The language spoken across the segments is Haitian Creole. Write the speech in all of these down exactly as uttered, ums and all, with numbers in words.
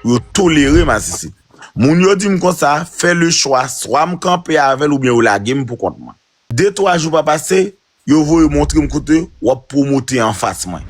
Pou yo tolere masisi. Moun yo di m konsa, fè le chwa, swa m kanpe avè l oubyen yo lage m pou kont mwen. De twa jou pa pase, yo voye montre m kote w ap pwomote anfas mwen.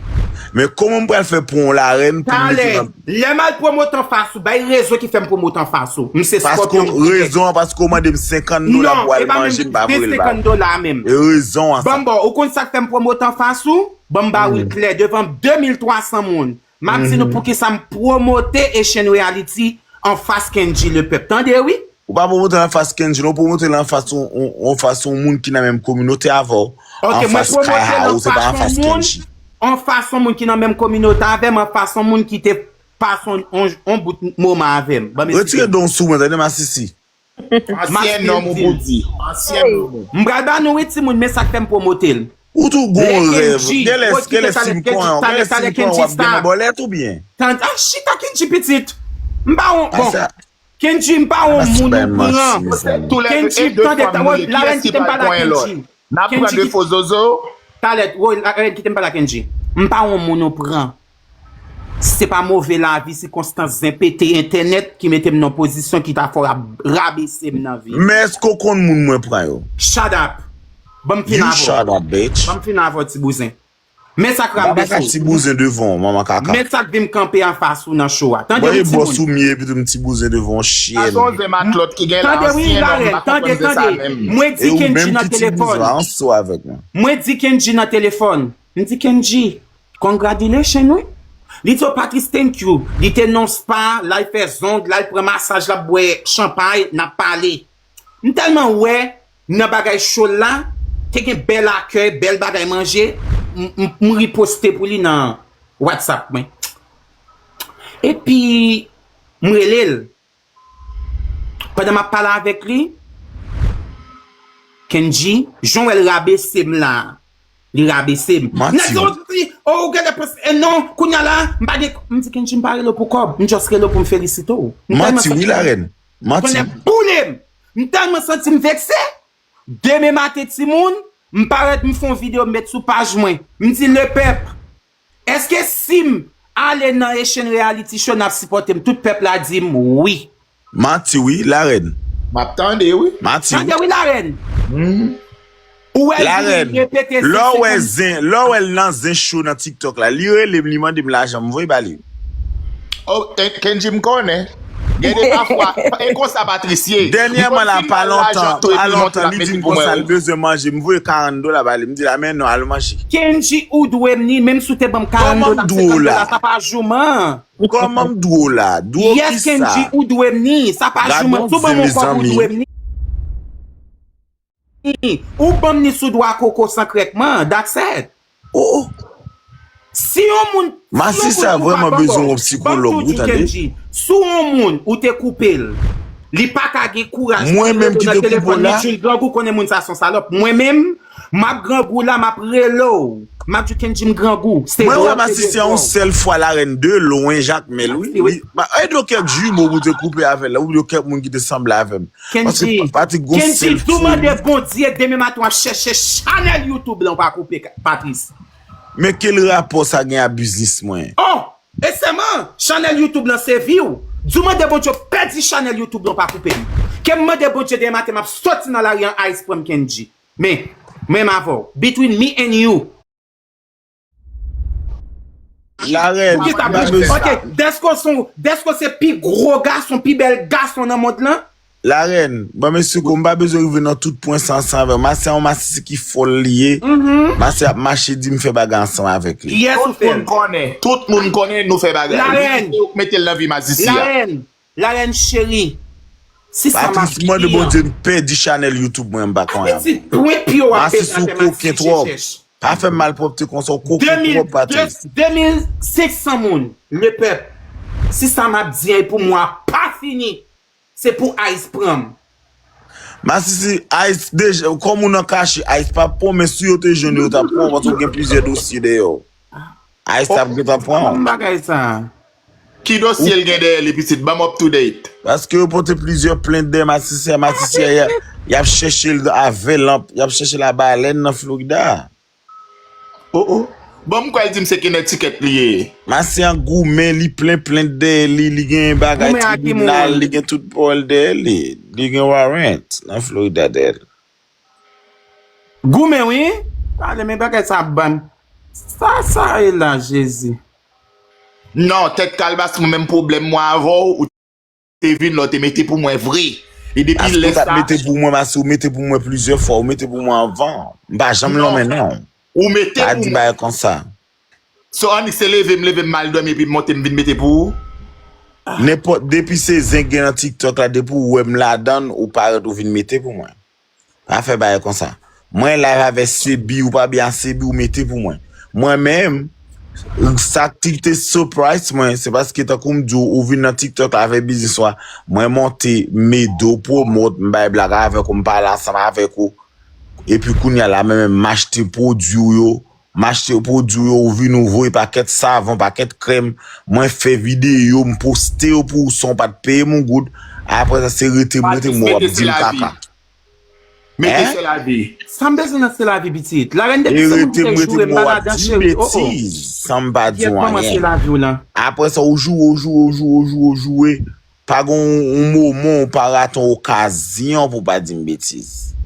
Men kòman m pral fè pran yon larèn pou m mete nan... Talè, lè m al pwomote anfas ou, bay rezon ki fè m pwomote anfas ou. M se Scorpion ki fè. Rezon an, paske w mande m senkant dola pou al manje, m pa voye l ba ou. Non, e pa menm senkant dola menm. E rezon an sa. Ban m ba w, ou konn sa k fè m pwomote anfas ou? Ban m ba w l klè, devan de mil twa san moun. M ap di nou poukisa m pwomote Haitian Reality anfas Kendji Lepèp. Tande wi. Ou pa pwomote l anfas Kendji, non, ou pwomote l anfas yon, yon, yon fas yon moun ki nan menm kominote avè w. Ok, mwen pwomote l anfas yon moun, anfas yon moun ki nan menm kominote avè m, anfas yon moun ki te pase yon, yon, yon bout moman avè m. Ban m eksplike. Retire don sou mwen, tande masisi. Ansyen nonm ou pou di. Ansyen nonm ou. M pral ba nou wi timoun, men sa k fè m pwomote l. Ou tou gon rèv. Genlè, genlè si m konn, genlè si m konn w ap gen nan bòlèt oubyen? Tande, ah, chita Kendji pitit. M pa wont, bon. Kendji, m pa wont moun ou pran. Kendji, tande, larèn kite m pale ak Kendji. N ap pran de fo zozo. Talè, larèn kite m pale ak Kendji. M pa wont moun ou pran. Se pa move lavi, sikonstans zen pete entènèt ki mete m nan pozisyon ki ta fè w rabese m nan vi. Men èske w konn moun mwen pran yo? Shut up! Ban m fin avè w. You shut up, bitch. Ban m fin avè w, ti bouzen. Men sa k rabese w. Ti bouzen devan w, manman kaka. Men sa k vin kanpe anfas ou nan show a. Tande wi, timoun. Mwen e bòs ou m ye, epi tou m ti bouzen devan w, chyèn. Sa se yon zen matlòt ki gen la, ansyen nonm, m pa konprann se sa menm. Mwen di Kendji nan telefòn. Mwen di Kendji nan telefòn. M di Kendji, congratulations wi. Li di w Patrice, thank you. Li te nan spa, l al fè zong, l al pran masaj, l ap bwè chanpay, n ap pale. M tèlman wè nan bagay show l la, te gen bèl akèy, bèl bagay manje, m, m, m riposte pou li nan WhatsApp mwen. Epi, m rele l. Pandan m ap pale avèk li, Kendji, jan w wè l rabese m la, li rabese m. Manti. Nèg sa w di, oh, ou genlè panse, eh, non, kounye a la, m pa gen, m di, Kendji, m pa rele w pou kòb, m just rele w pou m felisite w. Manti, wi, larèn. Manti. Konnen boule m. M tèlman santi m vekse. Demen maten, timoun, m parèt, m fè yon videyo, m met sou paj mwen. M di, Lepèp, èske si m ale nan Haitian Reality Show, n ap sipòte m? Tout pèp la di m wi. Manti wi, larèn. M ap tande wi. Manti wi. Tande wi, larèn. Ou wè l vin repete zen senkant. Lè w wè zen, lè w wè l nan zen show nan TikTok la, li rele m, li mande m lajan, m voye ba li. Oh, Kendji, m konnen. Gen de pafwa, e konsa Patrice ye. Dènyèman la, pa lontan, pa lontan, li di m konsa l bezwen manje, m voye karant dola ba li, m di l, a men non, al manje. Kendji, ou dwe m ni, menm si w te ban m karant dola, senkant dola, sa pa jouman. Kòman m dwe w la? Dwe w kisa? Yes, Kendji, ou dwe m ni, sa pa jouman. Si w ban m yon kòb, ou dwe m ni. Ou ban m ni sou dwa koko san krèkman, that's it. Oh, oh. Si yon moun, si yon moun ou pa t ankò, ban m tou di Kendji, si yon moun ou te koupe l, li pa ka gen kouraj pou l rele w nan telefòn, li di l grangou, konnen moun sa se yon salòp. Mwen menm, m ap grangou la, m ap rele w. M ap di w Kendji m grangou. Se dwòl, se de dwòl. Mwen wè masisi a yon sèl fwa, larèn, de lwen, Jakmèl, wi. Li, ba, e de kèk jimo pou te koupe avè l la, ou de kèk moun ki te sanble avè m. Kendji, Kendji, tou mande Bondye demen maten w ap chèche chanèl YouTube lan w pa koupe, Patrice. Men ki rapò sa gen a biznis mwen? Oh! E sèman, chanèl YouTube lan se vi w. Di w mande Bondye w pèdi chanèl YouTube lan w pa koupe m. Ke m mande Bondye demen maten m ap sòti nan lari an, Ice pran m, Kendji. Men, menm avè w. Between me and you. Larèn, poukisa m pa bezwen sa. Ok, dèske w se, dèske w se pi gwo gason, pi bèl gason nan mond lan? Larèn, ban m esplike w, m pa bezwen rive nan tout pwen sa ansanm avè w. Masisi a yon masisi ki fòl li ye. Masisi ap mache di m fè bagay ansanm avèk li. Kiyès ou fè l? Tout moun konnen, tout moun konnen nou fè bagay. Larèn. Li ki te mete l nan vi masisi a. Larèn, larèn cheri. Si sa m ap di a. Patrice, mande Bondye m pèdi chanèl YouTube mwen, m pa konn anyen. Pitit pwen pye w ap pete atè masisi chèchèch. Pa fè m malpwòpte konsa, w koken twòp, Patrice. De mil, de mil senk san moun, lepèp. Si sa m ap di a e pou mwa pa fini, se pou Ice pran m. Masisi, Ice, deja, kòm ou nan kache, Ice p ap pran w, men si yo te jwenn ou, yo t ap pran w, paske w gen plizyè dosye dèyè w. Ice t ap gentan pran w. Kòman bagay sa? Ki dosye l gen dèyè li, pitit? Ban m up to date. Paske yo pote plizyè plent dèyè masisi a, masisi a, y a, y ap chèche l avè lanp, y ap chèche labalèn nan Florida. Oh, oh. Bon, m kwè l di m se Kenneth Ticket li ye. Masya goumen, li plen plent dèyè li, li gen bagay tribinal, li gen tout pawòl dèyè li. Li gen warrant nan Florida dèyè li. Goumen wi. Gade men bagay sa ap ban m. Sa sa ye la Jezi. Non, tèt kalbas mwen menm pwoblèm mwen avè w, ou te vin la, ou te mete pou mwen vre. E depi lè sa. Paske ou t ap mete pou mwen, paske ou mete pou mwen plizyè fwa, ou mete pou mwen anvan. M pa janm lonmen non. Ou mete pou mwen. Pa di bagay konsa. So annik se leve m leve m m al dòmi epi m monte m vin mete pou ou. Nenpòt, depi se zen gen nan TikTok la, depi ou wè m ladann, ou parèt ou vin mete pou mwen. Pa fè bagay konsa. Mwen live avè Sebi, ou pa byen a Sebi, ou mete pou mwen. Mwen menm, sa ki te surprise mwen, se paske tankou m di w, ou vin nan TikTok la avè biznis ou a. Mwen monte, m ede w pwomot, m bay blag avèk ou, m pale ansanm avèk ou. Epi kounye a la, mwen menm, m achte pwodui w yo, m achte pwodui w yo, ou vin ou voye pakèt savon, pakèt krèm, mwen fè videyo, m poste yo pou ou san w pa t peye m yon goud. Apre sa, se rete m, rete m, w ap di m kaka. Mete se lavi. Sa m bezwen nan se lavi pitit. Larèn depi se moun ki te joure m pa ladan cheri. Oh oh. Betiz, san m pa di w anyen. Apre sa ou joure, ou joure, ou joure, ou joure, ou joure. Pa gen yon moman ou pa rate yon okazyon pou w pa di m betiz.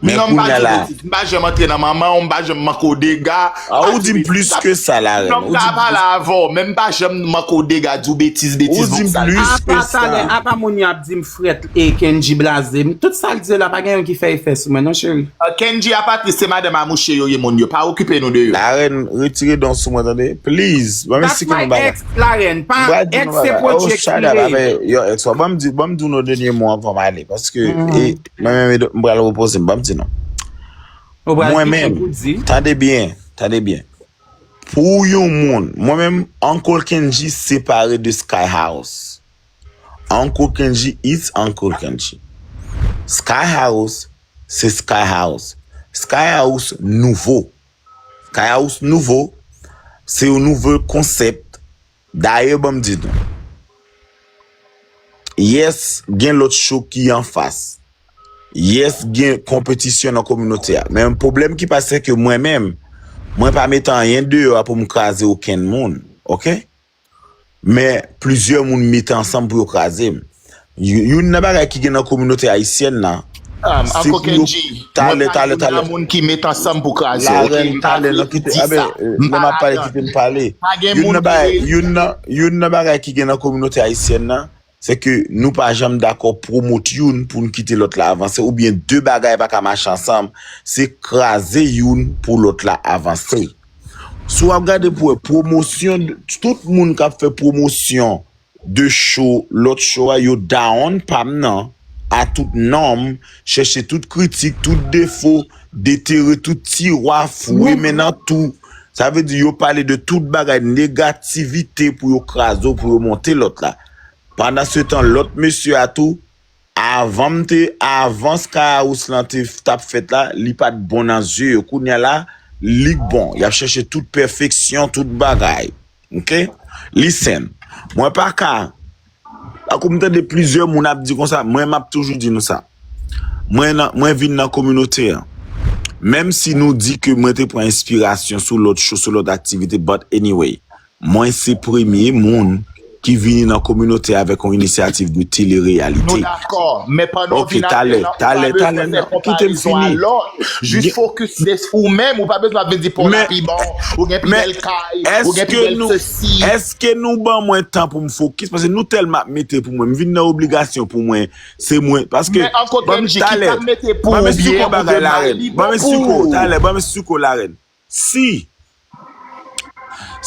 Men kounye a la. M pa janm antre nan manman w, m pa janm manke w dega. A ou di m plis ke sa Larèn. Non, m ka pale avè w, men m pa janm manke w dega, di w betiz, betiz. Ou di m plis ke sa. Apa talè, apa moun yo ap di m frèt e Kendji blaze m. Tout sa l di yo la pa gen youn ki fè efè sou mwen non cheri. Kendji a Patrice se madanm a mouche yo ye moun yo. Pa okipe nou de yo. Larèn, retire dan w sou mwen tande. Please. Ban m esplike nou bagay. That's my ex Larèn, pa ex se pwodui ex li ye. Yo ex wa. Ban m di, ban m di w nou dènye mo anvan m ale. Paske e, mwen menm m pral repoze m. Ban m di nou. Mwen menm, tande byen, tande byen. Pou yon moun, mwen menm, Uncle Kendji separe de Sky House. Uncle Kendji is Uncle Kendji. Sky House, se Sky House. Sky House nouvo. Sky House nouvo, se yon nouvo konsèp. Dayè, ban m di nou. Yes, gen lòt show ki anfas. Yes, gen konpetisyon nan kominote a. Men pwoblèm ki pase se ke mwen menm, mwen pa mete anyen deyò a pou m kraze okenn moun. Oke? Men plizyè moun mete ansanm pou yo kraze m. Youn nan bagay ki gen nan kominote ayisyèn nan, se pou yo. Talè, talè, talè. Larèn, talè, non, kite, lè m ap pale, kite m pale. Youn nan bagay, youn nan, youn nan bagay ki gen nan kominote ayisyèn nan, se ke nou pa janm dakò pwomot youn pou n kite lòt la avanse, oubyen de bagay pa ka mache ansanm, se kraze youn pou lòt la avanse. Si w ap gade pou wè pwomosyon, tout moun k ap fè pwomosyon de show, lòt show a, yo down pa m nan, a tout nonm, chèche tout kritik, tout defo, detere tout tiwa, foure men nan tou. Sa vle di yo pale de tout bagay negativite pou yo kraze w, pou yo monte lòt la. Pandan se tan, lòt mesye a tou, avan m te, avan Sky House lan te t ap fèt la, li pa t bon nan zye yo. Kounye a la, li k bon. Y ap chèche tout pèfeksyon, tout bagay. Oke? Listen. Mwen pa ka. Tankou m tande plizyè moun ap di konsa, mwen m ap toujou di nou sa. Mwen nan, mwen vin nan kominote an. Menm si nou di ke mwen te pran enspirasyon sou lòt cho, sou lòt aktivite, but anyway, mwen se premye moun ki vini nan kominote avèk yon inisyativ de tele-reyalite. Nou dakò, men pandan w vin apre lan, ou pa bezwen fè konparezon a lòt. Jis fokis de ou menm, ou pa bezwen ap vin di pa w la pi bon, ou gen pi bèl kay, ou gen pi bèl sesi. Èske nou ban mwen tan pou m fokis? Paske nou tèlman ap mete pou mwen, m vin nan obligasyon pou mwen, se mwen. Paske, ban m talè, ban m esplike w bagay Larèn, ban m esplike w talè, ban m esplike w Larèn. Si,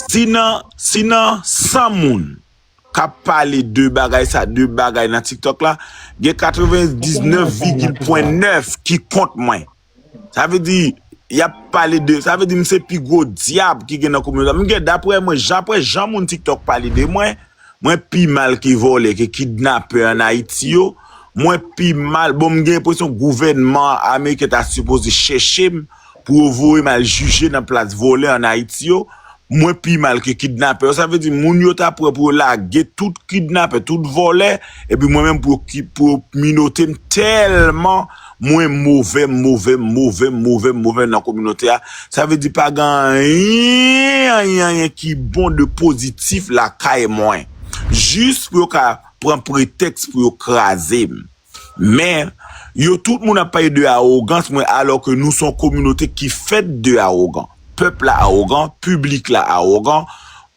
si nan, si nan san moun k ap pale de bagay sa, de bagay nan TikTok la, gen katrevendiznèf vigil pwen nèf ki kont mwen. Sa vle di, y ap pale de, sa vle di m se pi gwo dyab ki gen nan kominote a. M gen, daprè mwen, jan, daprè jan moun TikTok pale de mwen, mwen pi mal ke vòlè, ke kidnapè ann Ayiti yo. Mwen pi mal. Bon, m gen enpresyon gouvènman ameriken ta sipoze chèche m pou yo voye m al jije nan plas vòlè ann Ayiti yo. Mwen pi mal ke kidnapè yo. Sa vle di moun yo ta prè pou yo lage tout kidnapè, tout vòlè, epi mwen menm pou yo ki, pou yo minote m tèlman Mwen move, m move, m move, m move, m move nan kominote a. Sa vle di pa gen anyen, anyen, anyen ki bon de pozitif lakay mwen. Jis pou yo ka pran pretèks pou yo kraze m. Men, yo tout moun ap pale de awogans mwen, alò ke nou se yon kominote ki fèt de awogan. Pèp la awogan, piblik la awogan,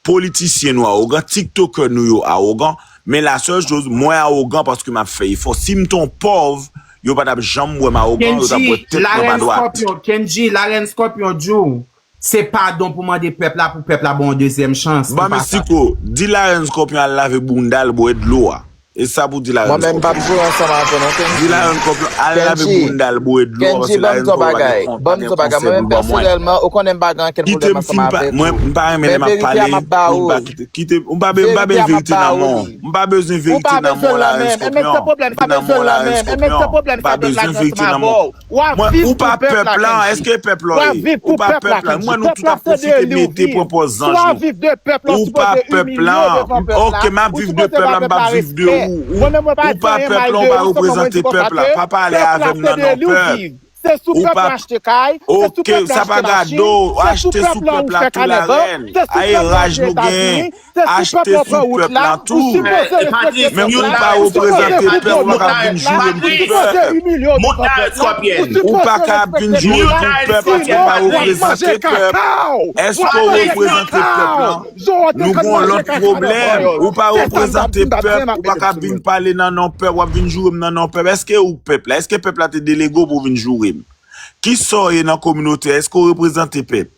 politisyen nou awogan, tiktokè nou yo awogan, men la sèl choz, mwen awogan paske m ap fè efò. Si m te yon pòv, yo pa t ap janm wè m awogan, yo t ap wè tèt mwen pa dwat. Kendji, Larèn Scorpion di w, se padon pou mande pèp la, pou pèp la ba w yon dezyèm chans. Ban m esplike w, di Larèn Scorpion al lave bounda l, bwè dlo a. E sa pou di Larèn Scorpion. Mwen menm m p ap jwe ansanm avè w non, Kendji. Di Larèn Scorpion al lave bounda l, bwè dlo a, paske Larèn Scorpion pa gen konsèy pou ba mwen. Mwen menm pèsonèlman, ou konnen m pa gen ankenn pwoblèm ansanm avè w. Mwen, m pa renmen lè m ap pale, m pa kite. Kite, m pa, m pa bezwen verite nan men w. M pa bezwen verite nan men w, Larèn Scorpion. Verite nan men w, Larèn Scorpion. M pa bezwen verite nan men w. Mwen, ou pa pèp la, èske pèp la w ye? Ou pa pèp la. Mwen, nou tout ap pwofite mete pran pòz zanj nou. Ou pa pèp la. Ok, m ap viv de pèp la, m p ap viv de ou. Ou pa pèp la, ou pa reprezante pèp la. Pa pale avè m nan non pèp. Ou pa. Ok, sa pa gade w, achte sou pèp la tou, Larèn. Ay raj nou genyen. Achte sou pèp la tou. Menm si w pa reprezante pèp, ou pa ka vin joure m pou pèp. Ou pa ka vin joure m pou pèp paske w pa reprezante pèp. Èske w reprezante pèp la? Nou gen yon lòt pwoblèm. Ou pa reprezante pèp, ou pa ka vin pale nan non pèp, w ap vin joure m nan non pèp. Èske ou pèp la? Èske pèp la te delege w pou w vin joure m? Kisa w ye nan kominote a? Èske w reprezante pèp?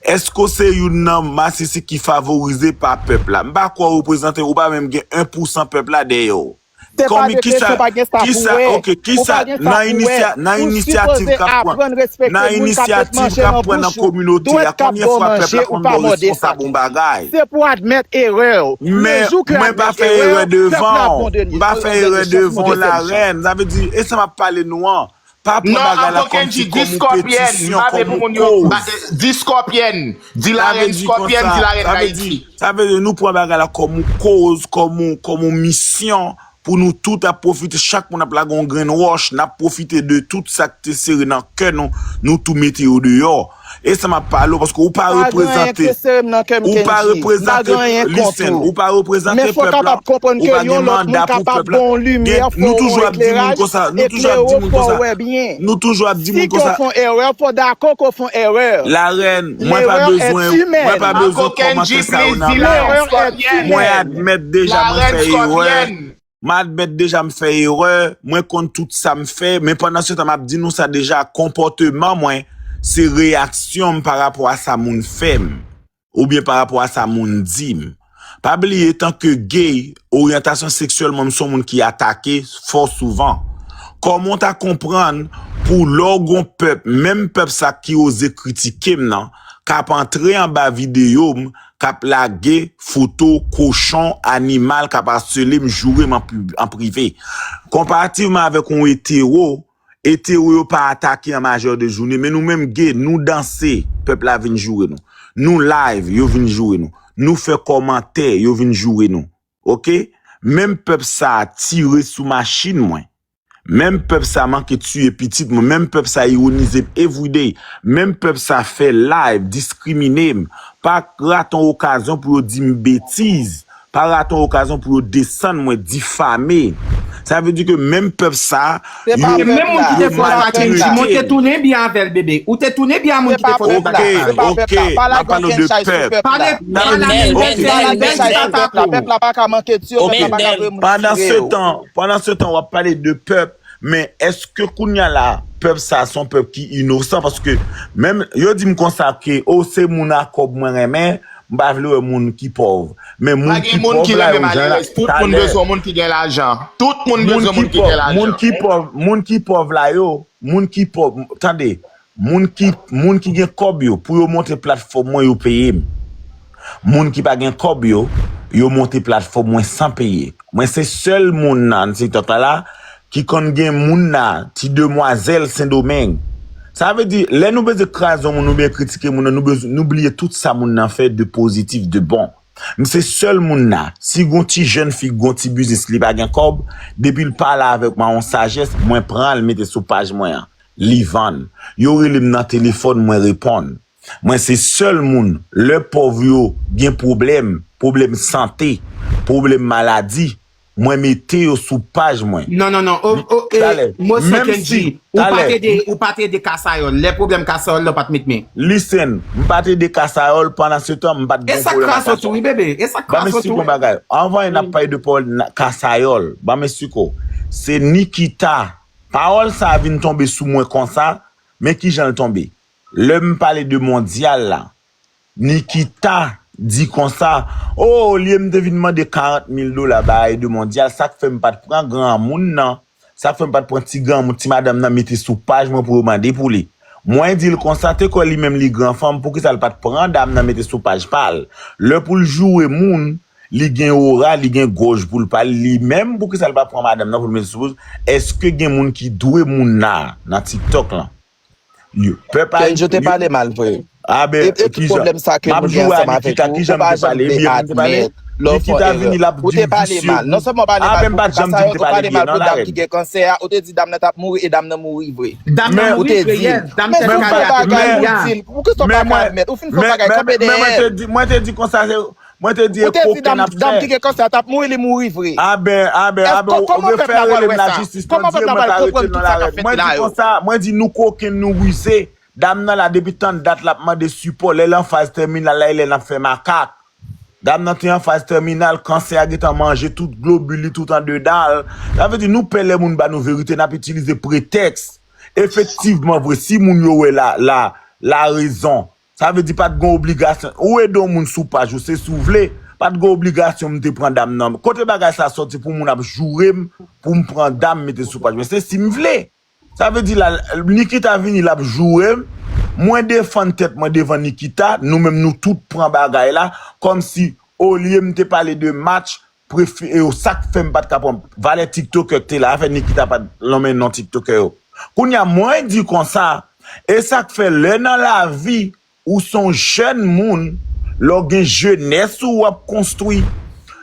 Èske w se youn nan masisi ki favorize pa pèp la? M pa kwè w reprezante, ou pa menm gen en pousan pèp la dèyè w. Kòmi kisa, kisa, ok, kisa, nan inisya, nan inisyativ k ap pran, nan inisyativ k ap pran nan kominote a, konbyen fwa pèp la konn ba w responsab yon bagay? Se pou admèt erè w. Men mwen pa fè erè devan w. M pa fè erè devan w, Larèn. Sa vle di, e sa m ap pale nou an. Pa pran bagay la kòmsi kòm yon petisyon, kòm yon koz. Di Scorpion, di Larèn Scorpion, di Larèn Ayiti. Sa vle di, nou pran bagay la kòm yon koz, kòm yon, kòm yon misyon pou nou tout ap pwofite, chak moun ap lage yon grenn wòch, n ap pwofite de tout sa k te sere nan kè nou, nou tou mete yo deyò. E sa m ap pale w, paske ou pa reprezante, ou pa reprezante, listen, ou pa reprezante pèp la, ou pa gen manda pou pèp la. Nou toujou ap di moun konsa, nou toujou ap di moun konsa, nou toujou ap di moun konsa. Larèn, mwen pa bezwen, mwen pa bezwen kòmantè sa yo nan men w. Mwen admèt deja mwen fè erè. M admèt deja m fè erè, mwen konn tout sa m fè, men pandan se tan m ap di nou sa deja, konpòteman mwen, se reyaksyon m pa rapò a sa moun fè m, oubyen pa rapò a sa moun di m. Pa bliye, tanke gay, oryantasyon seksyèl mwen, m se yon moun ki atake fò souvan. Kòman w ta konprann pou lè w gon pèp, menm pèp sa ki oze kritike m nan, k ap antre anba videyo m, k ap lage foto kochon, animal, k ap asele m, joure m an pri-, an prive. Konparativman avèk yon etero, etero yo pa atake an majè de jounen, men nou menm gay, nou danse, pèp la vin joure nou. Nou live, yo vin joure nou. Nou fè kòmantè, yo vin joure nou. Oke? Menm pèp sa a tire sou machin mwen. Menm pèp sa manke tiye pitit mwen, menm pèp sa ironize m everyday, menm pèp sa fè live, diskrimine m, pa rate yon okazyon pou yo di m betiz, pa rate yon okazyon pou yo desann mwen, difame. Sa vle di ke menm pèp sa, yo, yo maltrete m. Ou te tounen byen avè l, bebe. Ou te tounen byen a moun ki te fè bagay sa yo. Ok, ok, m ap pale w de pèp. Pale, pale avè l, bèl ti papa kou. Pèp la pa ka manke tiye, pèp la pa ka vre moun tiye. Pandan se tan, Pandan se tan, w ap pale de pèp, men èske kounye a la, pèp sa a se yon pèp ki inosan? Paske menm, yo di m konsa ke, o, se moun a kòb mwen renmen, m pa vle wè moun ki pòv. Men moun ki pòv la yo, jan la, tout moun bezwen moun ki gen lajan. Tout moun bezwen moun ki gen lajan. Moun ki pòv, moun ki pòv la yo, moun ki pòv, tande, Moun ki, moun ki gen kòb yo, pou yo monte platfòm mwen, yo peye m. Moun ki pa gen kòb yo, yo monte platfòm mwen san peye. Mwen se sèl moun nan TikTok la, la ki konn gen moun nan, ti demwazèl Sendomeng. Sa vle di, lè nou bezwen kraze yon moun oubyen kritike moun nan, nou bezwen, nou bliye tout sa moun nan fè de pozitif, de bon. M se sèl moun la. Si gon ti jèn fi gon ti biznis li pa gen kòb, depi l pale avèk mwen yon sajès, mwen pran l mete sou paj mwen an. Li vann. Yo rele m nan telefòn, mwen reponn. Mwen se sèl moun, lè pòv yo gen pwoblèm, pwoblèm sante, pwoblèm maladi, mwen mete yo sou paj mwen. Non, non, non. O, o, e, Mosye Kendji, ou pa t ede, ou pa t ede Kasayòl. Lè pwoblèm Kasayòl la, ou pa t met men. Listen, m pa t ede Kasayòl, pandan se tan, m pa t gen pwoblèm ak Kasayòl. Ban m esplike w bagay. Anvan n ap pale de pawòl Kasayòl, ban m esplike w. Se Nikita. Pawòl sa a vin tonbe sou mwen konsa, men kijan l tonbe. Lè m pale de mondyal la, Nikita di konsa, o, olye m te vin mande karant mil dola ba Aide Mondial, sa k fè m pa t pran granmoun nan, sa k fè m pa t pran ti granmoun, ti madanm nan mete sou paj mwen pou yo mande pou li. Mwen di l konsa, te kwè li menm li gran fanm, poukisa l pa t pran dam nan mete sou paj pa l? Lè pou l joure moun, li gen ora, li gen gòj pou l pale, li menm, poukisa l pa pran madanm nan pou l mete sou paj? Èske gen moun ki dwe moun nan nan TikTok lan? Yo, pèp Ayiti. Kendji, ou te pale mal vre. Aben, e, e tout pwoblèm sa ke moun gen ansanm avèk ou, ou pa janm vle admèt lè w fè erè. Ou te pale mal. Non sèlman w pale mal pou Kasayòl, ou pale mal pou dam ki gen kansè a, ou te di dam nan t ap mouri e dam nan mouri vre. Dam nan mouri vre, yes. Dam nan mouri vre. Ou te di l, poukisa w pa ka admèt? Ou fin fè yon bagay kanpe dèyè l. Mwen te di konsa, se Mwen te di e koken n ap fè. Ou te di dam, dam ki gen kansè a t ap mouri, li mouri vre. Aben, aben, aben, ou refè rele m lajistis, pandye mwen pa rete nan larèl. Mwen di konsa, mwen di nou koken, nou rize. Dam nan la depi tann dat l ap mande sipò, lè l an faz tèminal la, e lè n ap fè makak. Dam nan te an faz tèminal, kansè a gentan manje tout globil li, tout andedan l. Sa vle di nou pè lè moun ba nou verite, n ap itilize pretèks. Efektivman vre, si moun yo wè la, la, larezon, Sa vle di pa t gen obligasyon. Ou ede yon moun sou paj ou, se si w vle. Pa t gen obligasyon m te pran dam nan. Kote bagay sa sòti pou moun ap joure m, pou m pran dam mete sou paj mwen? Se si m vle. Sa vle di la, Nikita vini, l ap joure m. Mwen defann tèt mwen devan Nikita, nou menm nou tout pran bagay la, kòmsi olye m te pale de match, prefe-, e yo, sa k fè m pa t ka pran valè tiktokè k te la, afè Nikita pa t lonmen non tiktokè yo. Kounye a, mwen di konsa, e sa k fè lè nan lavi, ou se yon jèn moun, lè w gen jenès ou w ap konstwi,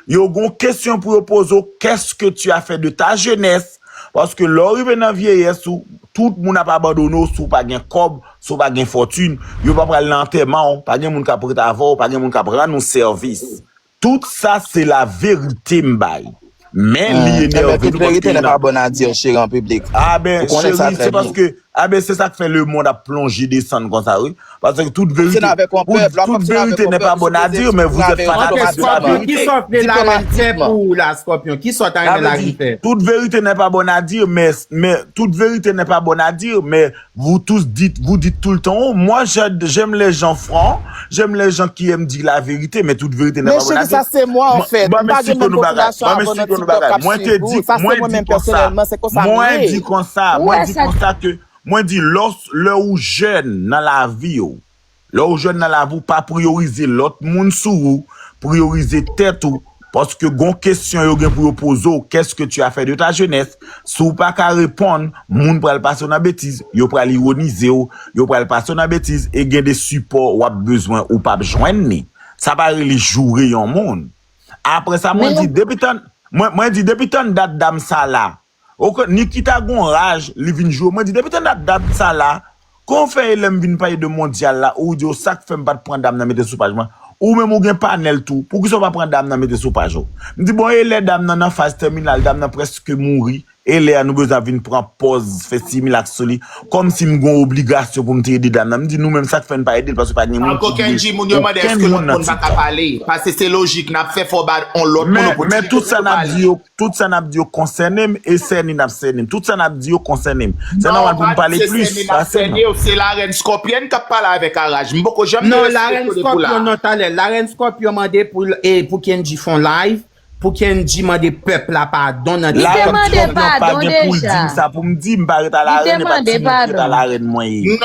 yo gon kesyon pou yo poze w, qu'est-ce que tu as fait de ta jeunesse? Paske lè w rive nan vyeyès ou, tout moun ap abandone w si w pa gen kòb, si w pa gen fòtin, yo pa pral nan antèman w, pa gen moun k ap ret avè w, pa gen moun k ap rann ou sèvis. Tout sa se laverite m bay. Men li enève nou paske. Tout verite n'est pas bonne à dire, chéri, en public. Aben cheri, se paske, aben se sa k fè lemonn ap plonje desann konsa wi. Paske tout verite, tout verite n'est pas bonne à dire, mais vous êtes fanatique de la vérité. Diplomatiquement. Kisa w vle Larèn fè pou ou la, Scorpion? Kisa w ta renmen Larèn fè? Tout verite n'est pas bonne à dire, mais, mais, tout verite n'est pas bonne à dire, mais Vous tous dites, vous dites tout le temps, oh, moi, j'aime les gens francs, j'aime les gens qui aiment dire la vérité, mais toute vérité n'est pas bonne à dire. Sa se mwen, an fèt. M pa gen menm popilasyon avè w nan TikTok k ap swiv ou. Sa se mwen menm pèsonèlman, se konsa m ye. Mwen di konsa, mwen di konsa ke, mwen di, lè w jèn nan lavi w, Lè w jèn nan lavi w, pa priyorize lòt moun sou ou, priyorize tèt ou, paske gon kesyon yo gen pou yo poze w, qu'est-ce que tu as fait de ta jeunesse? Si w pa ka reponn, moun pral pase w nan betiz, yo pral ironize w, yo pral pase w nan betiz, e gen de sipò w ap bezwen ou p ap jwenn li. Sa pa rele joure yon moun. Apre sa, mwen di, depi tann, mwen, mwen di, depi tann dat dam sa la, Oke, Nikita gon raj, li vin joure. Mwen di, depi tann dat, dat sa la, kòman w fè e lè m vin pale de mondyal la, ou di, o, sa k fè m pa t pran dam nan mete sou paj mwen? Ou menm ou gen panèl tou, poukisa w pa pran dam nan mete sou paj ou? M di, bon, e lè dam nan nan faz tèminal, dam nan prèske mouri, e lè a nou bezwen ap vin pran pòz, fè similak sou li, kòmsi m gon obligasyon pou m te ede dam nan. M di, nou menm, sa k fè n pa ede l, paske pa gen moun ki vle okenn moun nan TikTok. Pase se lojik, n ap fè fò ba on lòt moun opotinite pou yo pale. Tout sa n ap di yo konsène m e sènen n ap sènen m. Tout sa n ap di yo konsène m. Se nòmal pou m pale plis, pase m. Se Larèn Scorpion k ap pale avèk Araj. M poko janm derespekte w depi w la. Non, Larèn Scorpion, non, talè. Larèn Scorpion mande pou l, e, pou Kendji fè yon live, pou Kendji mande pèp la padon nan TikTok. Larèn Scorpion pa gen pou l di m sa pou m di, m pa ret a Larèn, e pa Timoun ki ret a Larèn mwen ye.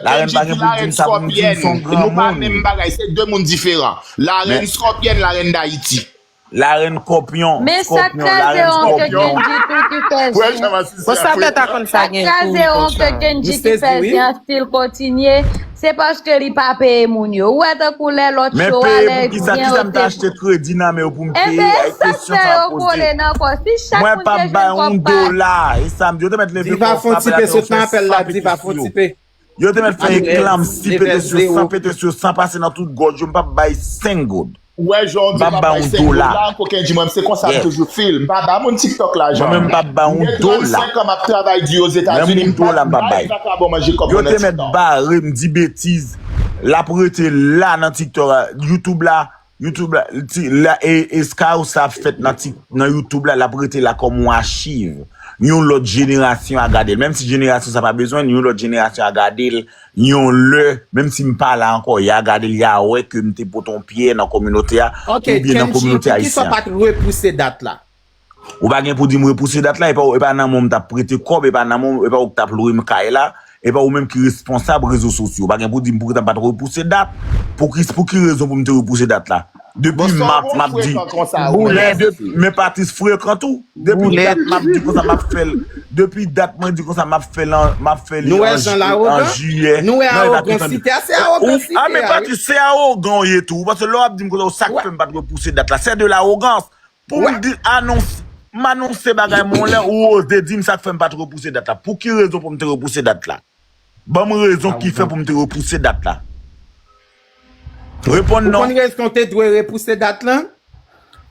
Larèn pa gen pou l di m sa pou m di, m se yon granmoun. Se de moun diferan. Larèn Scorpion, Larèn Dayiti. Larèn Kòpyon. Men sa k kraze an ke Kendji tou ki fè zen. Bon, sa fè ta konn sa gen tou. Sa k kraze an ke Kendji ki fè zen an still kontinye, se paske li pa peye moun yo. Ou wè tankou lè lòt show a lè byen yo te. Men peye pou kisa? Kisa m ta achte kredi nan men yo pou m peye? Ebyen, sa k fè yo kole nan kò. Si chak moun te jwenn kòb pa. Mwen p ap bay yon dola. E sa m di, yo te mèt leve kò frape la, te ofè san pete sou yo. Yo te mèt fè eklam si pete sou yo, san pete sou yo, san pase nan tout gòj yo, m p ap bay senk goud. Ou wè jan w di m ap bay senk goud la, Kokenji, mwen se konsa m toujou feel. M pa ba moun TikTok lajan. Mwen menm m p ap bay yon dola. Gen trannsenk an m ap travay di Ozetazini, m pa bay vakabon manje kòb mwen nan TikTok. Yo te mèt bare m di betiz. L ap rete la nan TikTok la, YouTube la, YouTube la, ti, la, e, e Skyhouse sa ap fèt nan ti, nan YouTube la, l ap rete la kòm yon achiv. Yon lòt jenerasyon a gade l. Menm si jenerasyon sa pa bezwen l, yon lòt jenerasyon a gade l. Yon lè, menm si m pa la ankò, y a gade l, y a wè ke m te pote yon pyè nan kominote a, oubyen nan kominote ayisyen an. Ou pa gen pou di m repouse dat la. E pa, e pa nan men w m t ap prete kòb, e pa nan men w, e pa ou k t ap lwe m kay la, e pa ou menm ki responsab rezo sosyo. Ou pa gen pou di m pou ki tan m pa t repouse dat. Pou ki, pou ki rezon pou m te repouse dat la? Depi mat, m ap di, men, men Patrice frekan tou. Depi dat m ap di konsa m ap fè l. Depi dat mwen di konsa m ap fè l an, m ap fè li an jiyè. Nou wè awogansite a, se awogansite a, wi. A, men Patrice, se awogan w ye tou. Paske lè w ap di m konsa, sa k fè m pa t repouse dat la? C'est de l'arrogance. Pou m di anons, m anonse bagay mwen yon lè, ou oze di m sa k fè m pa t repouse dat la. Pou ki rezon pou m te repouse dat la? Ban m rezon ki fè pou m te repouse dat la. Reponn non. Ou konn rezon w te dwe repouse dat lan?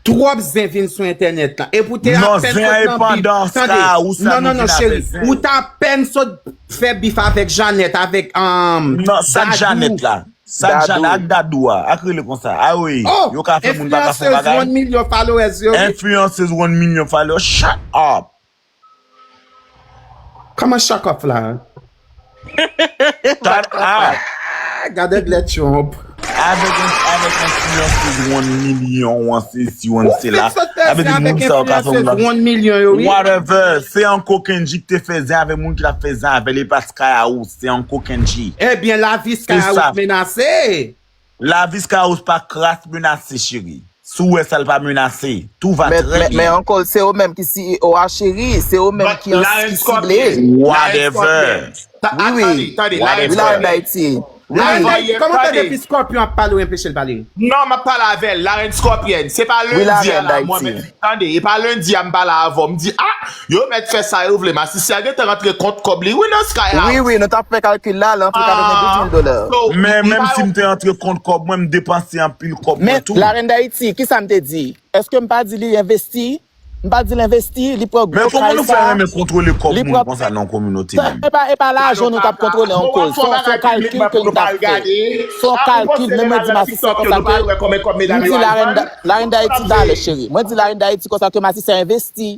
Twòp zen vin sou entènèt lan. Epi w te apèn sot nan bif. Tande. Non, non, non, cheri. Ou t apèn sot fè bif avèk Janèt, avèk, um, Dadou. Non, sa k Janèt la? Sa Dadou. Ak Dadou a, ak rele konsa. A wi, yo ka fè moun pa ka fè bagay. Oh, enfliyansez one million followers yo, wi. Enfliyansez one million followers. Shut up. Kòman shut up la? Gade anglè Trump. Avèk, avèk enfliyansez one million, one sesi, one sela. Sa vle di moun sa yo ka fè moun pa. Whatever. Se Uncle Kendji ki te fè zen avèk moun ki t ap fè zen avè l, e pa Skyhouse. Se Uncle Kendji. Ebyen, lavi Skyhouse menase. Lavi Skyhouse pa kras menase, cheri. Si w wè sa, l pa menase. Tout va très bien. Men, men, men Uncle, se ou menm ki C E O a, cheri. Se ou menm ki an, ki sible. Whatever. Wi, wi. Wi, Larèn Dayiti. Wi. Larèn, kòman w fè depi Scorpion ap pale, w enpeche l pale? Non, m ap pale avè l. Larèn Scorpion. Se pa lendi a la, mwen menm. Tande, e pa lendi a m pale avè w, m di, a, yo mèt fè sa yo vle, masisi a gentan rantre kont kòb li, wi, nan Skyhouse. Wi, wi, nou t ap fè kalkil la, l antre katrevendouz mil dola. Men, menm si m te antre kont kòb mwen, m depanse anpil kòb mwen tou. Men, Larèn Dayiti, kisa m te di? Èske m pa di li envesti? M pa di l envesti, li pran gwo kay sa. Men kòman nou fè renmen kontwole kòb moun konsa nan kominote menm? E pa, e pa lajan nou t ap kontwole, Uncle. Se yon, se yon kalkil ke nou t ap fè. Se yon kalkil, men mwen di masisi a konsa ke, m di Larèn Da-, Larèn Dayiti talè, cheri. Mwen di Larèn Dayiti konsa ke masisi a envesti.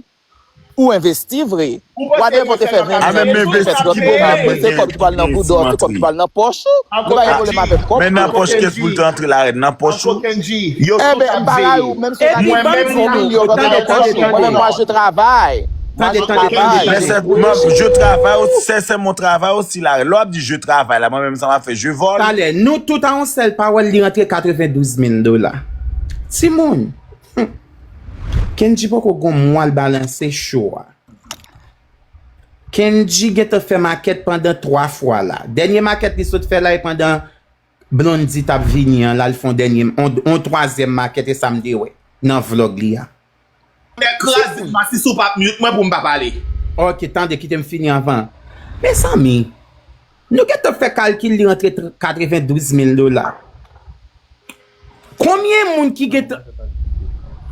Ou envesti vre. Whatever, te fè ven zen, te fè trant zen, se kòb ki pral nan boudò, se kòb ki pral nan pòch ou. Nou pa gen pwoblèm avèk kòb. Men nan pòch kès pou l te antre, Larèn, nan pòch ou. Ebyen, m pa rayi w, menm si w ta gen yon milyon, w ap gen nan pòch ou. Mwen menm, mwen, je travay. Mwen, je travay. Men sèlman, je travay osi, sèlman travay osi, Larèn. Lè w ap di je travay la, mwen menm, sa m ap fè, je vole. Talè, nou tout a yon sèl pawòl, li rantre katrevendouz mil dola. Timoun. Kendji poko gon mwa l balanse show a. Kendji gentan fè makèt pandan twa fwa la. Dènye makèt li sot fè la e pandan Blondy t ap vini an, l al fè yon dènye, yon, yon twazyèm makèt e sa m te wè nan vlòg li a. Mèkradi, masisi w p ap mute mwen pou m pa pale. Ok, tande, kite m fini anvan. Mezanmi, nou gentan fè kalkil li rantre tr-, katrevendouz mil dola. Konbyen moun ki gen t-,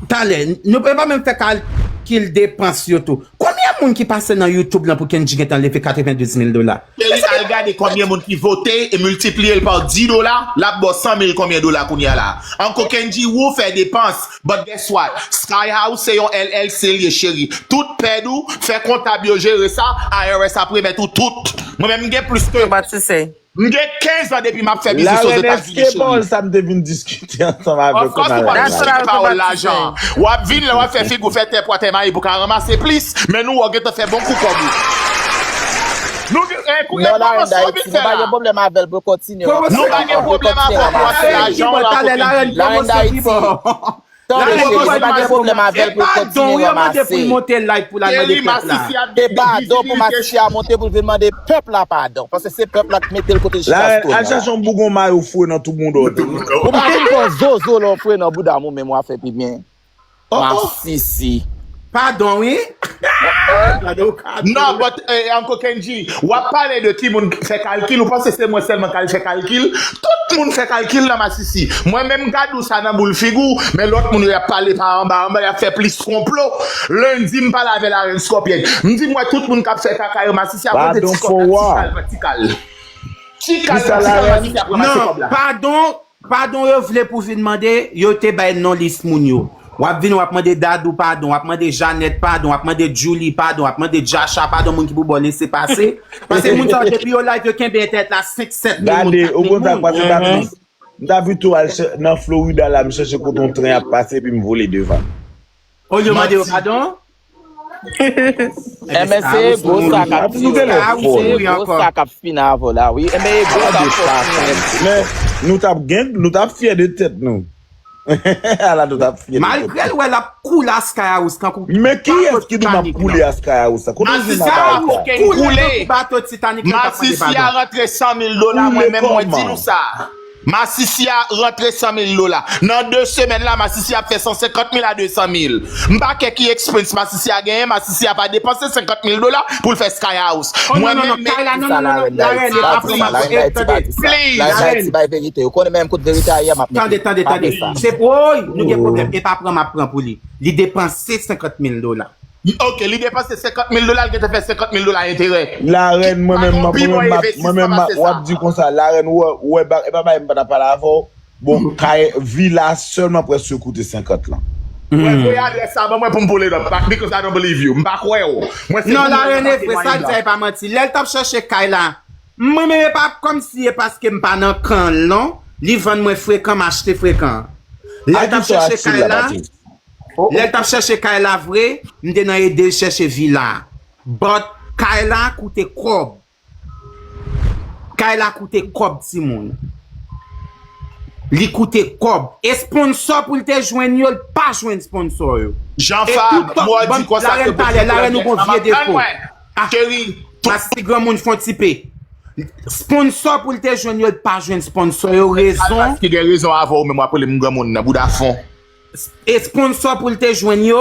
talè, nou pa menm fè kalkil depans yo tou. Konbyen moun ki pase nan YouTube lan pou Kendji gentan leve katrevendouz mil dola? Cheri, al gade konbyen moun ki vote e miltipliye l pa dis dola, l ap ba w san mil konbyen dola kounye a la. Uncle Kendji, ou fè depans, but guess what? Skyhouse se yon L L C l ye, cheri. Tout pèd ou, fè kontab yo jere sa, I R S ap remèt ou tout. Mwen menm, m gen plis ke M gen kenz an depi m ap fè biznis Ozetazini, cheri. Larèn, èske bòl sa m te vin diskite ansanm avèk ou, Larèn? Of course, ou pa diskite pawòl lajan. W ap vin la, w ap fè figi w fè tè pwa tè mayi pou w ka ranmase plis, men nou wè w gentan fè bon kou kòb ou. Nou gen, eh, kou, eh, pwomosyon w vin fè la. Nou pa gen pwoblèm avè l, pou kontinye. Nou pa gen pwoblèm avè w pou w ap fè lajan w la, Larèn Dayiti. Tande, Cheri, pa gen pwoblèm avè l pou l kontinye ranmase. Teri, Masisi ap gen difikilte. E padon pou Masisi a monte pou l vin mande pèp la padon. Paske se pèp la k mete l kote l chita sou twòn nan la. Al chache yon bougon mayo fre nan tou bouda w. Ou pa vin pran zozo lè w fre nan bouda m ou menm w a fè pi byen. Masisi. Padon, wi. Non, but, eh, Uncle Kenji, w ap pale de timoun fè kalkil, ou panse se mwen sèlman k al fè kalkil? Tout moun fè kalkil nan Masisi. Mwen menm, m ka di w sa nan boul figi w, men lòt moun yo, y ap pale pa anba anba, y ap fè plis konplo. Lendi, m pale avè Larèn Scorpion. M di, m wè tout moun k ap fè kaka yo Masisi ap pote ti kòb la, ti kal pa ti kal. Ti kal pa ti kal, Masisi ap ranmase kòb la. Non, padon. Padon yo vle pou vin mande, yo te bay non lis moun yo. W ap vin, w ap mande Dadou padon, w ap mande Janèt padon, w ap mande Djouly padon, w ap mande Djacha padon, moun ki pou ba w lese pase. Paske moun sa yo, depi yo live, yo kenbe entènèt la senk, sèt mil moun, kat mil moun. Gade, ou konn sa k pase, Patrice? M ta pito al chè-, nan Florida la, m chèche kote yon tren ap pase, epi m vole devan. Olye w mande yo padon? Enben, se gwo sa k ap fini avè w la, wi. Enben, e gwo sa k ap fini. Men, nou t ap gen, nou t ap fyè de tèt nou. Ala nou t ap fyè de tèt nou. Malgre l wè l ap koule a Skyhouse kankou bato Titanic lan. Men kiyès ki di m ap koule a Skyhouse la? Kote w jwenn bagay sa? Masisi a rantre san mil dola, mwen menm mwen di nou sa. Masisi a rantre san mil dola. Nan de semèn la, Masisi ap fè san senkant mil a de san mil. M pa kè ki expense Masisi a genyen, Masisi a pa depanse senkant mil dola pou l fè Skyhouse. Mwen menm, men kay la, non, non, non, non, Larèn, e pa pran m ap pran, e, tande, please. Larèn. Tande, tande, tande. Se, woy, nou gen pwoblèm. E pa pran m ap pran pou li. Li depanse senkant mil dola. Ok, li depanse senkant mil dola, li gentan fè senkant mil dola enterè. Larèn, mwen menm, mwen menm, mwen menm, w ap di konsa, Larèn, ou wè, ou wè, e pa bagay m pa t ap pale avè w. Bon, kay, vila sèlman prèske koute senkant lan. Mwen voye adrès sa ban mwen pou m pull it up, because I don't believe you. M pa kwè w. Mwen se moun mwen pase mwayen la. Non, Larèn, e vre, sa l di a, e pa manti. Lè l t ap chèche kay la, mwen menm, e pa kòmsi e paske m pa nan kan l, non. Li vann mwen frekan, m achte frekan. Lè l t ap chèche kay la, Lè l t ap chèche kay la vre, m te nan ede l chèche vila. But kay la koute kòb. Kay la koute kòb, timoun. Li koute kòb. E sponsò pou l te jwenn yo, l pa jwenn sponsò yo. Jan Fab, mwen di konsa ke Larèn, talè, Larèn, ou gon vye defo. Cheri, Masisi granmoun fon ti pe. Sponsò pou l te jwenn yo, l pa jwenn sponsò yo, rezon. Paske gen rezon avè w menm w ap rele m granmoun nan bouda fon. E sponsò pou l te jwenn yo,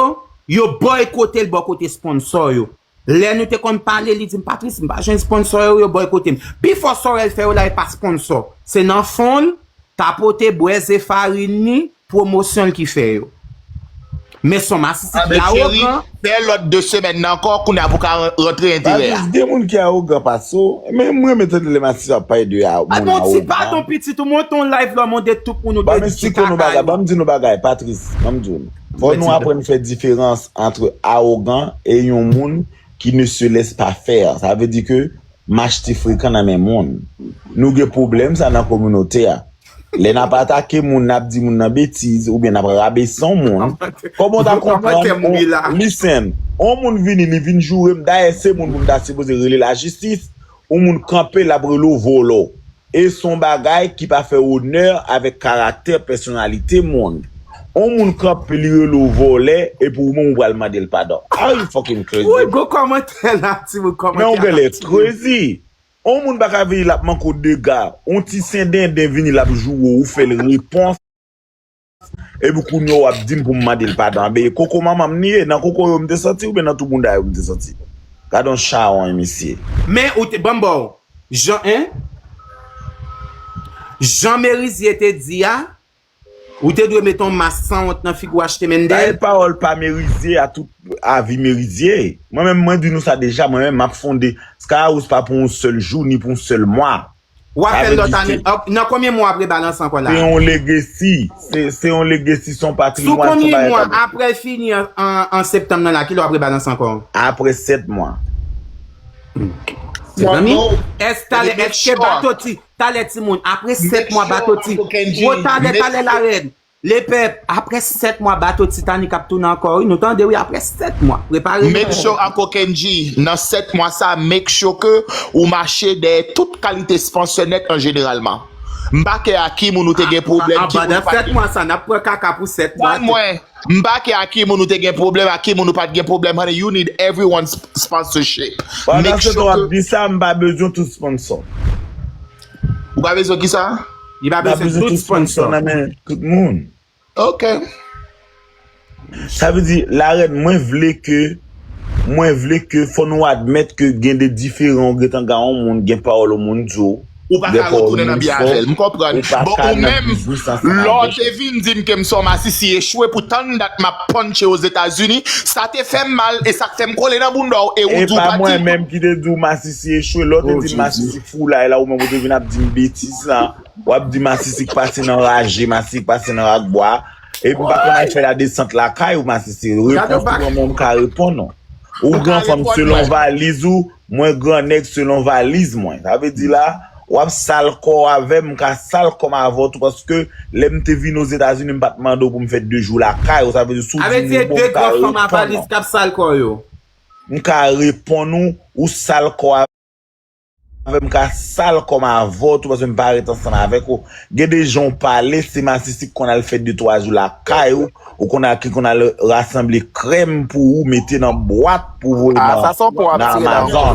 yo bòykote l bò kote sponsò yo. Lè nou te konn pale, li di m, Patrice, m pa jwenn sponsò yo, yo bòykote m. Pifò sa w wè l fè yo la, e pa sponsò. Se nan fon l, tapote, bwè, ze farin li, pwomosyon l ki fè yo. Men s on masisi ki awogan. Fè lòt de semèn nan ankò, kounye a pou ka ran-, rantre enterè a. Patrice, gen moun ki awogan pase w, men mwen renmen tande lè masisi ap pale de a-, moun awogan. Bon, ti padon pitit ou, monte yon live la, mande tout moun ou de di kaka yo. Ban m di nou bagay, Patrice, ban m di nou. Fò nou aprann fè diferans ant awogan e yon moun ki ne se laisse pas faire. Sa vle di ke m achte frekan nan men moun. Nou gen pwoblèm sa nan kominote a. Lè n ap atake moun, n ap di moun nan betiz, oubyen n ap rabese yon moun, kòman w ta konprann, listen, yon moun vini, li vin joure m, dayè se moun pou m ta sipoze rele lajistis, yon moun kanpe, l ap rele w vòlò. E s on bagay ki pa fè onè avèk karaktè, pèsonalite moun. Yon moun kanpe, li rele w vòlè, epi ou menm ou pral mande l padon. Are you fucking crazy? Woy, gwo kòmantè la, timoun, kòmantè la. Men ou genlè crazy. On moun pa ka vini, l ap manke w dega. On ti sendenden vini, l ap joure w, ou fè l repons. Epi kounye a w ap di m pou m mande l padon. Anben, e koko manman m li ye, nan koko yo m te santi, oubyen nan tou bounda yo m te santi? Gade on chawony, mesye. Men ou te, ban m ba w, jan, en? Jan Merizye te di a, ou te dwe mete yon mas sanwont nan figi w achte Mendel. Bay pawòl pa Merizye a tout avi Merizye. Mwen menm, mwen di nou sa deja, mwen menm, m ap fonde Skyhouse pa pou yon sèl jou, ni pou yon sèl mwa. W ap fè l lòt ane. Nan konbyen mwa w ap rebalanse ankò la? Se yon legacy. Se, se yon legacy, se yon patrimwàn, se yon bagay. Sou konbyen mwa apre l fini an, an, an septanm nan la, kilè w ap rebalanse ankò? Apre sèt mwa. Mezanmi, èske talè, èske bato ti, talè timoun, apre sèt mwa bato ti, gwo talè, talè larèn. Lepèp, apre sèt mwa, bato Titanic ap tounen ankò, wi. Nou tande, wi, apre sèt mwa. Prepare nou. Make sure, Uncle Kenji, nan sèt mwa sa, make sure ke ou mache dèyè tout kalite sponsor nèt an jeneralman. M pa kè a ki moun ou te gen pwoblèm, ki moun ou pa t gen. Anba nan sèt mwa sa, n ap pran kaka pou sèt mwa. Tann mwen, m pa kè a ki moun ou te gen pwoblèm, a ki moun ou pa t gen pwoblèm, honey, you need everyone's sponsorship. Pandan se tan w ap di sa, m pa bezwen tout sponsor. Ou pa bezwen ki sa? Li pa bezwen tout sponsor nan men tout moun. Ok. Sa vle di, Larèn, mwen vle ke, mwen vle ke fò nou admèt ke gen de diferan, ou gentan gen yon moun, gen pawòl yon moun di w. Ou pa ka retounen nan byen avè l, m konprann. Bon, ou menm, lè w te vin di m ke m se yon masisi echwe, pou tann dat m ap punche Ozetazini, sa te fè m mal, e sa k fè m kole nan bounda w, e ou di w pa di. E pa mwen menm ki te di w masisi echwe, lè w te di m masisi foulay la, ou menm ou te vin ap di m betiz la. W ap di masisi k pase nan raje, masisi k pase nan rakbwa. Epi m pa konn al fè ladesant lakay ou, masisi. Repons ou ban mwen, m ka reponn ou. Ou gran fanm selon valiz ou, mwen gran nèg selon valiz mwen. Sa vle di la, w ap sal kò w avè m, m ka sal kò m avè w tou, paske lè m te vin Ozetazini, m pa t mande w pou m fè de jou lakay ou. Sa vle di, si w di m bon, m ka reponn ou. M ka reponn ou, ou sal kò avè m, ka sal kò m avè w tou, paske m pa ret ansanm avèk ou. Gen de jan w pale, se masisi k konn al fè de twa jou lakay ou, ou konn al, ki konn al rasanble krèm pou ou, mete nan bwat pou voye nan, nan Amazon,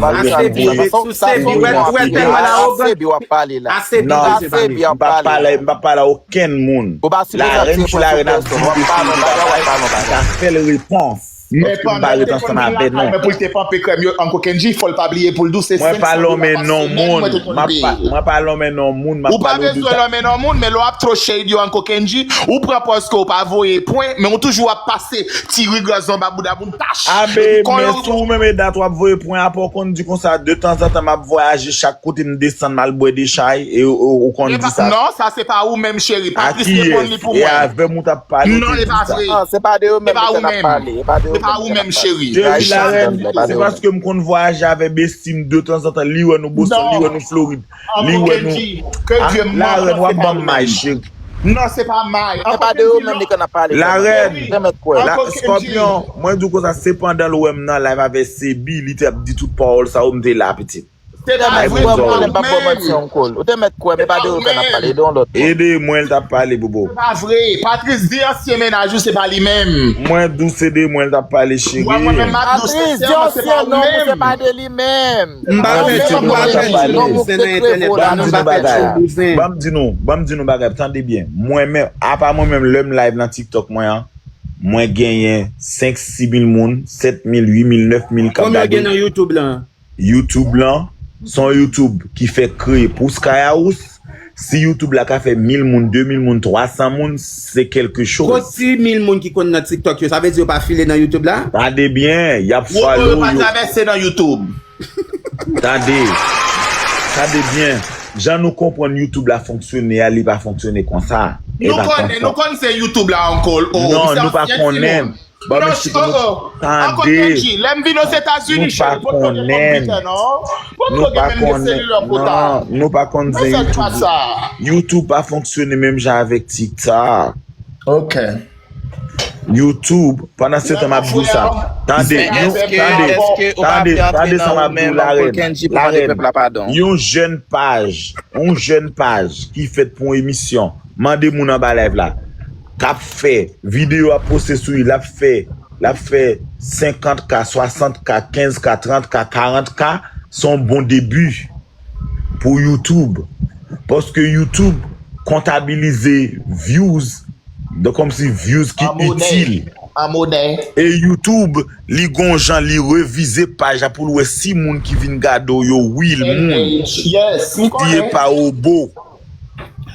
oubyen pou voye nan Sebi w ap pale la. Non, m p ap pale, m p ap pale a okenn moun. Larèn se larèn ap di m bagay, m ka fè l repons. Paske m pa ret ansanm avè nou. Men pou l te panpe krèm yo, Uncle Kendji, fò l pa bliye pou l di w se senk san dola pa semèn mwen te konn peye. Mwen pa lonmen non moun, m ap pale w de sa. Ou pa bezwen lonmen non moun, men lè w ap throw shade yo, Uncle Kendji, ou pran pòz ke w pa voye pwen, men w toujou ap pase ti rigòz anba bouda moun, tach. Epi kò yo. Men si w menm e dat w ap voye pwen, apa w konn di konsa, de tanzantan m ap vwayaje, chak kote m desann, m al bwè dechay, e ou konn di sa. Non, sa se pa ou menm, cheri. Patris reponn li pou mwen. E avè m ou t ap pale. Non, e pa vre. Se pa de yo menm, se pa ou menm, cheri. Cheri, Larèn, se paske m konn vwayaje avè besti m de tanzantan. Li wè nou Boston, li wè nou Florid, li wè nou. Larèn, w ap ban m may, cheri. Non, se pa may. Se pa de yo menm li konn ap pale. Larèn, Scorpion, mwen di w konsa, se pandan l wè m nan live avè Sebi, li te ap di tout pawòl sa yo, m te la, pitit. Se pa vre, m pa ou menm. Ou te mèt kwè m, e pa de yo konn ap pale, e de yon lòt moun. E de mwen l t ap pale, bobo. Se pa vre. Patris di ansyen mennaj ou, se pa li menm. Mwen di w se de mwen l t ap pale, cheri. Mwen menm m ap di w sensèman, se pa ou menm. Patris di ansyen nonm ou, se pa de li menm. M pa fè tchoul, m pa fè tchoul. Se nan entènèt la, m pa fè tchoul, bouzen. Ban m di nou, ban m di nou bagay, tande byen. Mwen menm, apa mwen menm, lè m live nan TikTok mwen an, mwen genyen senk, sis mil moun, sèt mil, uit mil, nèf mil k ap gade. Konbyen w gen nan YouTube lan? YouTube lan, se yon YouTube ki fèk kreye pou Sky House. Si YouTube la ka fè mil moun, de mil moun, twa san moun, se kèlke choz. Kot ti mil moun ki konn nan TikTok yo, sa vle di yo pa file nan YouTube la? Tande byen, y ap follow yo. Yo pa travèse nan YouTube. Tande. Tande byen. Jan nou konprann YouTube la fonksyone a, li pa fonksyone konsa. Nou konnen, nou konn se YouTube la ankò. Non, nou pa konnen. Ban m eksplike nou. Tande. Lè m vin Ozetazini, cheri, potko te konn pita, non. Potko gen menm de selilè pota. Non, nou pa konn zen YouTube la. YouTube pa fonksyone menm jan avèk TikTok. Ok. YouTube, pandan se tan m ap di w sa. Tande, tande, tande, tande sa m ap di w, Larèn. Larèn. Yon jèn paj, yon jèn paj ki fèt pou yon emisyon. Mande moun anba live la. K ap fè videyo ap poste sou li, l ap fè, l ap fè senkant K, swasant K, kenz K, trant K, karant K, se yon bon debi pou YouTube. Paske YouTube kontabilize views, donk kòmsi views ki itil. An monè. E YouTube, li gon jan, li revize paj la pou l wè si moun ki vin gade w yo real moun. Ki ye pa wobo.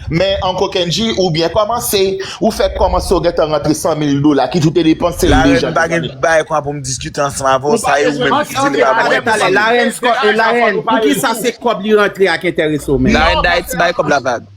Men Uncle Kendji, ou byen kòmanse. Ou fèk kòmanse, ou gentan rantre san mil dola. Kit ou te depanse l deja. Larèn, m pa gen bagay konsa pou m diskite ansanm avè w. Sa e ou menm ki di li pa mwen. Larèn, Larèn, poukisa se kòb li rantre a k enterese w menm? Larèn Dayiti bay kòb la vag.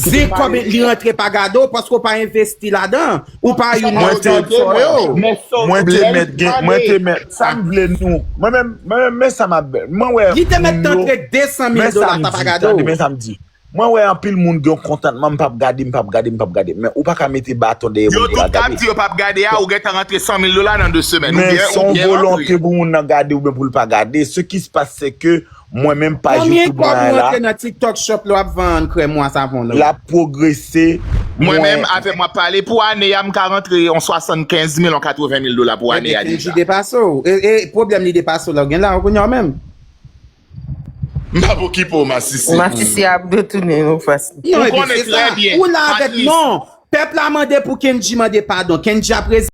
Zen kòb li rantre pa gade w, paske w pa envesti ladan. Ou pa youn nan sponsò yo. Mwen te mèt gen, mwen te mèt, sa m vle nou. Mwen menm, mwen menm, men sa m ap, mwen wè. Li te mèt antre de san mil dola, ta pa gade w. Tande, men sa m di. Mwen wè anpil moun gen yon kontantman, m p ap gade, m p ap gade, m p ap gade. Men ou pa ka mete baton dèyè moun ki pa gade. Yo tout k ap di yo p ap gade a, ou gentan rantre san mil dola nan de semèn. Men se yon volonte pou moun nan gade oubyen pou l pa gade. Ce qui se passe, c'est que Mwen menm paj Konbyen YouTube kòb mwen ou la, rantre nan TikTok shop la w ap vann krèm ou a savon la? l ap pwogrese. Mwen menm, avè mwen pale pou ane a, m ka rantre yon swasannkenz mil, yon katreven mil dola pou ane a Ebyen, Kendji deja. Depase w. E, e pwoblèm li depase w la, ou gen la, ou kounye a menm. M p ap okipe w, masisi. Masisi ap retounen yon fas. Non, Ou ebyen, konnen se trè sa. byen. Ou la avèk Patrice. Non. Pèp la mande pou Kendji mande padon. Kendji ap rezi